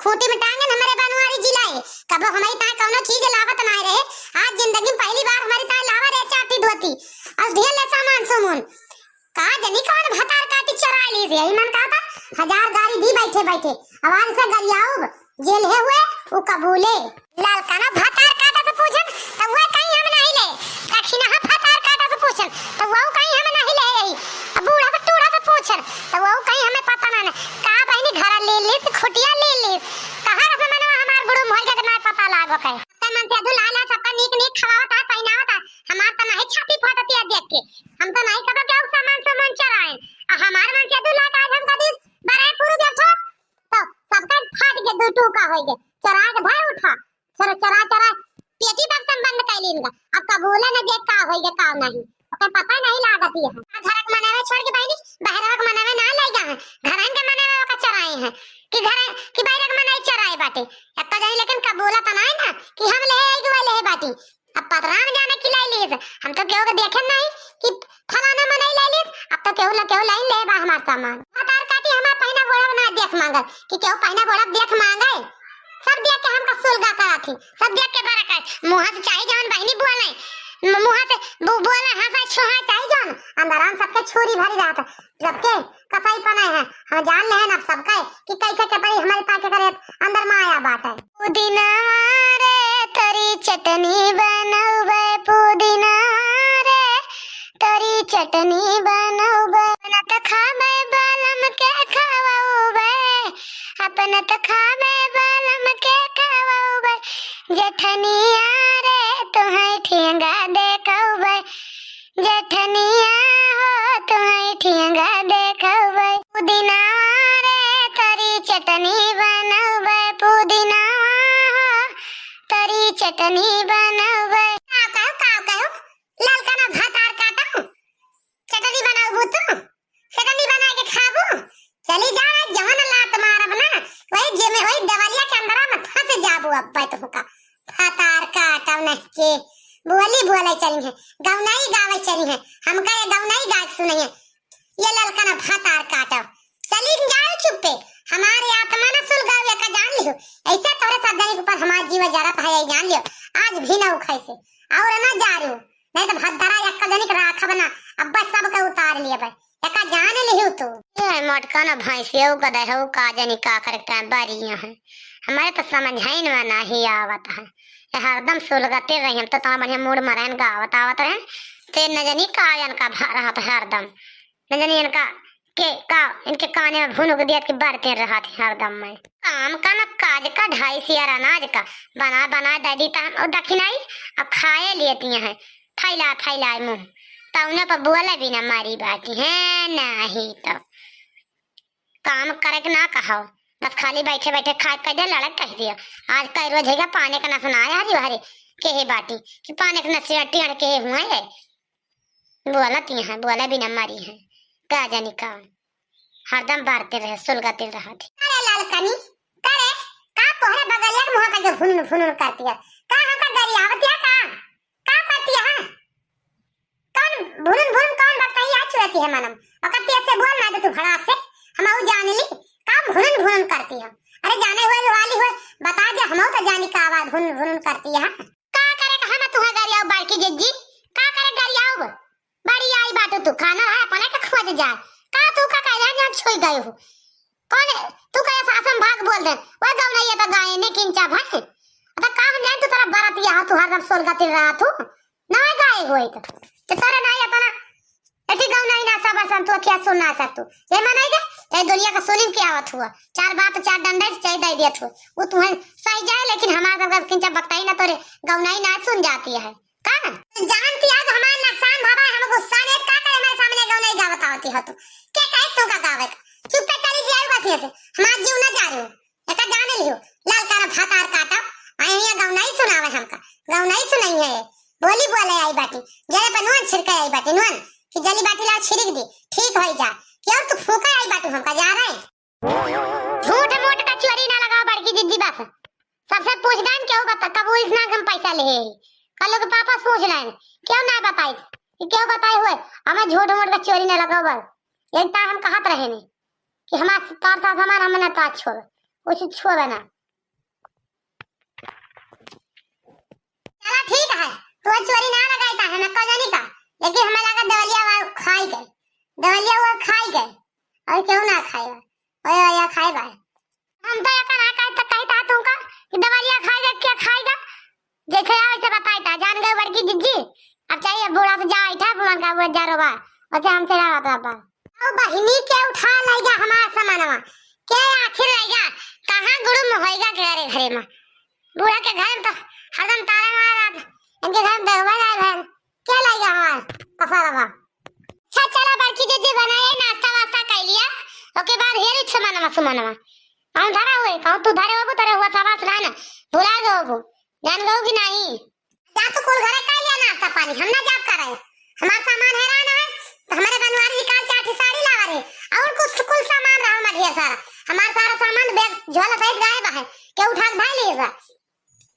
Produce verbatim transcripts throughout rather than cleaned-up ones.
खूंटी में टांगन हमरे बनवारी जिलाए, कबो हमरी ताए कौनो चीज लावत नाहीं रहे। आज जिंदगी में पहली बार हमरी ताए लावा रहे चाटी धोती और ढेर ले सामान सुमून। का जनी कौन भतार काटी चोराइ लीस, यही मन कहत है, हजार गारी दी बैठे बैठे। अब आज से गरियाउब, जे लेहे हुए, उ कबूले। ललका ना भतार काटा से पूछन, त उहै कहीं हम नाहीं ले। दक्षिणा भतार काटा से पूछन, त उहै कहीं हम नाहीं ले। अब बूढ़ा से टूढ़ा से पूछन, त उहै कहीं हमें पता ना ना। का बहिनी घरा ले लीस, खुटिया ले लीस। कहाँ रस मनवा हमार बुढ़ू मर गया, ना पता लागो के। सबका मन से अधू लाला, सबका नीक नीक खवावत है, पहिनावत है। हमार त नाहीं छाती फाटत है देख के। हम त नाहीं कबो केहू सामान सामान चोराए। आ हमार मन से अधू लाला आज हम कदी बराए पूरू बैठो, तो सबका फाट के दू टूका होइ गए। चोरा के धर उठा, चोरा, चोरा, चोरा, पेटी बक्सम बंद कर लीन का। अब कबूले न जे का होइ गए, का नाहीं, ओके पता नाहीं लागत है। आ घर के मनवे छोड़ के बहिनी, बहरवा के मनवे ना ले गए हैं, घरन के मनवे ओका चोराए हैं कि घर कि बहरवा के मनवे चोराए बाटे। एक तो जानी लेकिन कबूला त नाहीं ना कि हम ले आई कि वह ले बाटी। अब पतराम जाने कि ले लीस, हम तो केहू के देखे नाहीं कि फलाना मनई ले लीस, अब तो केहू ल केहू लाइन ले बा हमार सामान। भतार काटी हमार पहिना बोड़ा ना देख मांगल कि केहू पहिना बोड़ा देख मांगे। सब देख के हमका सुलगा कराथी, सब देख के बड़ा कर। मुँह से चाहे जवन बहिनी बोले, मु-, मुँह से बो-, बोले, हंसे, छुए, चाहे जवन, अंदर हम सबके छुरी भरी रहत, सबके कसाई पनाए हैं। हम जान ले हैं अब सबका कि कैसे के परी हमारे पाके करे अंदर माया बाटे। पुदीना रे तरी चटनी बनौबे, पुदीना रे तरी चटनी बनौबे। अपना त खाबे बालम के खवौबे, अपना त खाबे बालम के खवौबे। जेठनिया रे तुहै ठेंगा देखौबे, जेठनिया हो तुहै ठेंगा देखौबे। पुदीना रे तरी चटनी बनौबे, पुदीना हो तरी चटनी बनौबे। का कहू, का कहू? ललका ना भतार काटू, चटनी बनौबू तू, चटनी बना के खाबू। चली जा रे, जवन लात मारब ना, वही जे में, वही देवलिया के अंदरा में फंस जाबू। अब तो हुका भतार काटब नहीं के, बोली बोले चली है, गौनाई गावे चली है, हमका ये गौनाई गाय सुनई है। ये ललका ना भतार काटब, चली जाओ चुप्पे, हमारे आत्मा ना सुलगावे का जान लियो। ऐसे तोरे सब जने के ऊपर हमार जीव जरत है, ये जान लियो, आज भी ना उखाई से और ना जा रही हूँ। नहीं तो भद्दरा एक जनी के राखब ना, अब बस सबके उतार लिए बे। एका जान लिहू तू। ये मोटका ना भैंसिया, उ गदहे, उ का जानी का करे के बारी है। हमारे तो समझ ही में नहीं आवत है। ये हरदम सुलगते रही, हम तो इतना बढ़िया मूड मरैन गावत आवत रहे। ते न जानी का इनका भा रहत है हरदम। न जानी इनका के का, इनके काने में भुनुक दिया कि बरते रहत है हरदम में। काम का ना काज का, ढाई सियार अनाज का बना बना दे दी त हम, और दखिनाई अब खाए लेती हैं, फैला फैला मुँह, तौने पर बोले बिना मारी बाटी है, नहीं तो काम करे के ना कहो, बस खाली बैठे बैठे खाए कह दे, लड़क कह दिया। आज कई रोज है पानी का ना सुनाया हरी हरी, के हे बाटी कि पानी का नसिया टेढ़ के हुआ है। बोलत यहाँ, बोले बिना मरी है। का जानी का, हरदम बारते रहे, सुलगते रहत है। अरे ललकनी, करे, का तोहरे बगलिया के मुँह का जो भुनुन भुनुन करती है? का हमका गरियावत है का? का करती है? कौन भुनुन भुनुन, कौन बात कही आज चुरती है मनम? ओकर तेज से बोल ना दे तू भड़ाक से, हम आऊ जान ली, का भुनुन भुनुन करती है? अरे जाने हुए वाली हुए, बता दे, हम तो जानी का आवाज भुनुन भुनुन करती है। का करे का हम तुहे गरियाऊ बड़की जिज्जी? का करे गरियाऊ? बड़ी आई बाटू तू, खाना है अपने के खोज जाए। का तू का कहले जहाँ छुई गए हो? कौन है? तू कहे सासम भाग बोल दे। वह गौनैया तो गाए ने किंचा भाई। अतः का हम जान तू तेरा बरातिया हो, तू हरदम सोलगतिल रहा तू। ना गाए हुए तो। तो तेरे ना ये अपना एठी गौनई ना सबर सन तू क्या सुन ना सकतू। ये मनाई दे, चाहे दुनिया का सुनिम क्या आवत हुआ। चार बात चार डंडे से चाहे दे दिया तू। वो तुम्हें सही जाए, लेकिन हमारे घर का किंचा बकताई ना तोरे गौनई ना सुन जाती है। का? जानती है तो हमारा नुकसान भवा है, हम गुस्सा नहीं, का करे हमारे सामने गौनई गावत आवती हो तू? क्या कहे तू का गावे का? चुप पे चली जाए बस यहाँ से, हमारा जीव ना जा रही हो। एका जाने लियो, लाल कारा भातार काटा, आए यहाँ गौनई सुनावे हमका, गौनई सुनाई है ये। बोली बोले आई बाटी, जरे पे नून छिड़के आई बाटी, नून कि जली बाटी ला छिड़क दी, ठीक होई जा। कि और तू फूका आई बाटू हमका जा रहे। झूठ मूठ का चोरी ना लगाओ बड़की जिज्जी बस। सबसे पूछ डाइन केहू बता कब वो इस नाग हम पैसा ले है। कल लोग पापा से पूछ डाइन, क्यों ना बताइस? कि क्यों बताए हुए? हमें झूठ मूठ का चोरी ना लगाओ बस। एक ता हम कहत रहे नहीं कि हमार तार था सामान हमें ना तार छोड़, कुछ छोड़ ना। चला ठीक है, तू चोरी ना लगाई ता है, मैं कह जानी का, लेकिन हमें लगा देवलिया वा खाई गए, देवलिया वा खाई गए, और क्यों ना खाए बा, ओए ओए खाए बा। हम तो एका ना कहता, कहता तुमका कि देवलिया खाई गए, क्या खाई गए, जैसे आवे वैसे बताई ता, जान गए बड़की जिज्जी। अब चाहिए बूढ़ा से जा, इठा मन का वो जा रोबा, वैसे हमसे ना बात बाबा। ओ बहिनी के उठा लइगा हमार सामानवा, के आखिर लइगा, कहाँ गुड़ुम होइगा के घरे, घरे में। बूढ़ा के घर में तो हरदम ताला मारा रहत, इनके घर में देखबा जाए भैन, के लइगा हमार पसारवा। अच्छा चला बड़की जिज्जी बनाए नाश्ता वास्ता कर लिया, ओके बाद हेर सामानवा सुमानवा। हम धरा हुए, कहूँ तू धरे होबू, तोरे हुआ सवास ना ना, भुला गए होबू, जान गए कि नहीं? जा तू कुल घरे कर लिया नाश्ता पानी, हम ना जाब करे। हमार सामान हैरान है, तो हमारे बनवारी जी काल चार ठे साड़ी लावा रहे, और कुछ कुल सामान रहा हमार ढेर सारा। हमार सारा सामान बैग झोला सहित गायब है, के उठा के भाई लिए सा।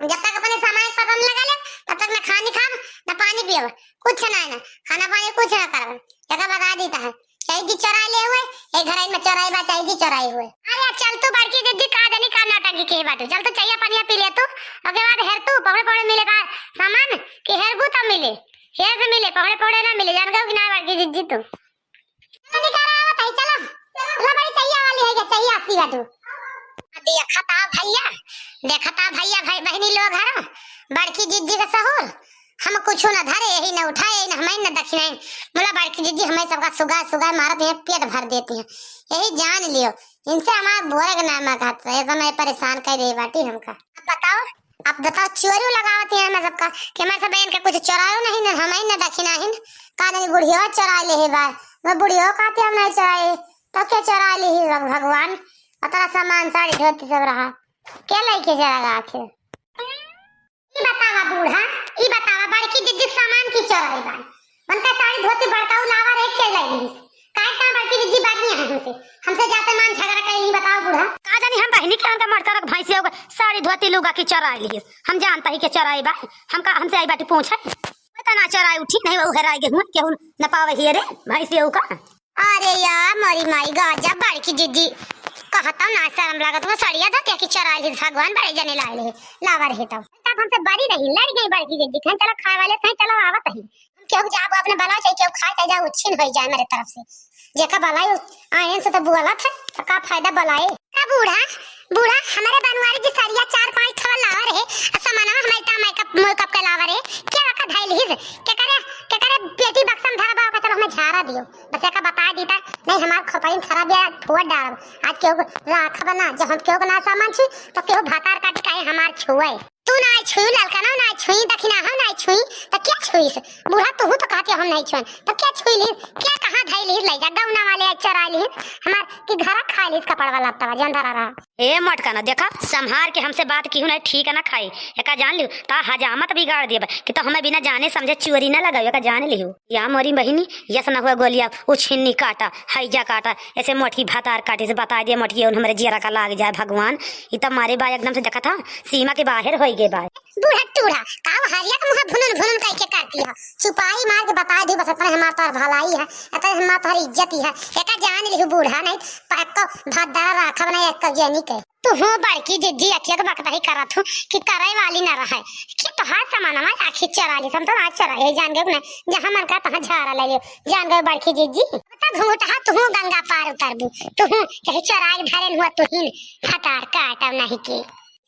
जब तक अपने सामान के पता न लगा ले, तब तक न खानी खाब, न पानी पियब, कुछ ना, ना खाना पानी कुछ ना करब। जगह बता देता है, चाहे जी चोराई ले हुए, ए घर में चोराई बा, चाहे जी चोराई हुए। अरे चल तू बड़की जिज्जी, का जानी का नाटंकी के बाटे। चल तू चैया पनिया पी ले तू, ओके बाद हेर तू, पकड़े पकड़े मिले का सामान, कि हेर बू तब मिले, हेर से मिले, पकड़े पकड़े ना मिले, जान गयो कि ना बड़की जिज्जी तू। चलो निकाल आवत है, चलो। चलो बड़ी चैया वाली है, ये चैया आती है तू। देखता भैया, देखता भैया, भाई बहनी लोग हरो, बड़की जिज्जी का सहूर, हम कुछ न धरे, यही न उठाए, न हमें न दक्षिणाए। बोला बड़की जिज्जी हमें सबका सुगा सुगा मारत हैं, पेट भर देती हैं, यही जान लियो, इनसे हमारा बोरे के नाम का ऐसा नहीं परेशान कर रही बाटी हमका। अब बताओ, अब बताओ चोरी लगावत हैं हमें सबका कि हमारे सब इनका कुछ चोरायो नहीं, न हमें न दक्षिणाए, का नहीं बुढ़िया चोरा ले है बार, मैं बुढ़िया कहते हम नहीं चोराए, तो क्या चोरा ली ही भग-, भगवान, अतरा सामान साड़ी धोती सब रहा, क्या लेके चला गया आखिर? ई बतावा बूढ़ा, ई बतावा बड़की जिज्जी सामान की चोराई बा? उनका साड़ी धोती बड़काऊ लावा रे के ले लीस? काहे का बड़की जिज्जी बागी है हमसे? हमसे जाते मान झगड़ा कर ली, बताओ बूढ़ा। का जानी हम बहिनी के उनका मटका रख भैंसिया होगा, साड़ी धोती लुगा की चोराई लीस। हम जानता ही के चोराई बा, हमका, हमसे आई बाटी पूछे। पता ना चोराई उठी नहीं, वो हेराई गए हुए, केहू न पावे ही रे भैंसिया का। अरे या मोरी माई, गजब बड़की जिज्जी। कहता ना शर्म लागत, वो सड़िया धोतिया की चोराई ली, भगवान बड़े जने लाए रहे, लावा रहे तब। तब हमसे बड़ी रही, लड़ गई बड़की जिज्जी, कहें चलो खाए वाले, कहें चलो आवत ही। हम केहू जाबो अपने बलाओ, चाहे केहू खाए, चाहे जाओ उच्छिन होई जाए मेरे तरफ से। जेका बलाई आयन से तो बुआला था, तो का फायदा बलाए? का बूढ़ा, बूढ़ा, हमारे बनवारी जी सड़िया चार पांच ठवा लावा रहे, आ सामानवा हमारे ता मेकअप, मेकअप के लावा रहे, क्या रखा धैल हिज? के करे, के करे बेटी बक्सम धरा बा, का चलो हमें झारा दियो। बस एका बता दीता, नहीं हमार खोपड़ी में खराब या फुआ डालब। आज केहू के राखब ना, जब हम केहू के ना सामान छुई, तो केहू भातार काटी काहे हमार छुए। तू ना छुई, ललका ना, ना छुई, दखिना हो ना छुई, तो क्या छुईस? बूढ़ा तू तो कहती हम नहीं छुएन, तो क्या छुई ली? क्या कहाँ धई ली? ले जा गौना वाले आज चोराई ली, हमार की घरा खा ली कपड़ वाला तवा जौन धरा रहा। ए मोटका ना, देखा, संभार के हमसे बात किहू नहीं, ठीक है ना खाई। एका जान लियो, ता हजामत बिगाड़ दिया बा, कि तो हमें बिना जाने समझे चोरी ना लगाओ, एका जान लियो। या मोरी बहिनी, यस ना हुआ गोलिया, उछिन्नी काटा, हैजा काटा, ऐसे मोटकी भातार काटी से बताई दिया, मोटकी उन हमरे जियरा का लाग जाए भगवान। ई तो मारे बा एकदम से देखा था, सीमा के बाहर होई गए बा। बूढ़ा टूढ़ा, का हरिया के मुँह भुनुन भुनुन कह के करती है? चुपाई मार के बताई दी, बस इतना हमार तोर भलाई है, इतना हमार तोर इज्जत ही है। एका जान लियो बूढ़ा नहीं, पक्को भात दारा राखब नहीं एक जनी के। तू हूँ बड़की जिज्जी अखिया के बकताही करत हूँ कि करे वाली ना रहे। कि तोहार सामानवा आखिर चोरा ली, हम तो ना चोरा, यही जान गए ना, जहाँ मन का तहाँ झारा ले लियो, जान गए बड़की जिज्जी। बता घूंघटा, तू हूँ गंगा पार उतरबू, तू हूँ कहीं चोराई धरेन हुआ, तू ही भातार काटब नहीं के।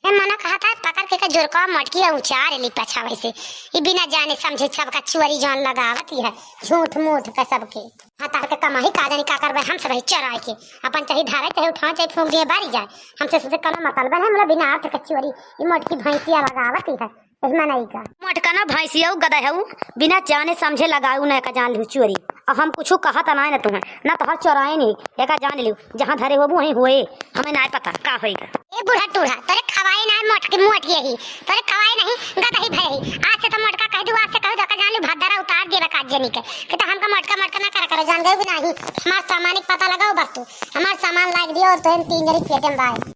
हे मना कहा था, पकड़ के, के जुरकवा मटकी और उचार ली पछावे से। ई बिना जाने समझे सबका चोरी जान लगावत ही है, झूठ मूठ पे सबके। भातार के कमाई का जानी का करबे हम सब ही चोराई के, अपन चाहे धारे, चाहे उठावे, चाहे फूंक दिए बारी जाए, हमसे सबसे कम मतलब है, हम लोग बिना अर्थ के चोरी, ई मोटकी भैंसिया लगावत ही है, यही मनई का। मोटका ना भैंसिया उ गधा है उ, बिना जाने समझे लगाऊ ना का जान लू चोरी। अब हम कुछ कहत ना है ना तुम्हें, ना तोहर चोराए नहीं, एका जान लियो, जहाँ धरे होबू वहीं होए, हमें ना पता का होएगा। ए बूढ़ा टूढ़ा, तोरे खवाए ना मोटकी मोट यही, तोरे खवाए नहीं गदही भई। आज से तो मोटका कह दू, आज से कह दू, का जान लू भद्दरा उतार देबे काज जनी के, कि तो हमका मोटका मोटका ना कर करो, जान गए कि नहीं। हमार सामान के पता लगाओ बस तू, हमार सामान लाग दियो और तोहन तीन जनी पेटे में बाए।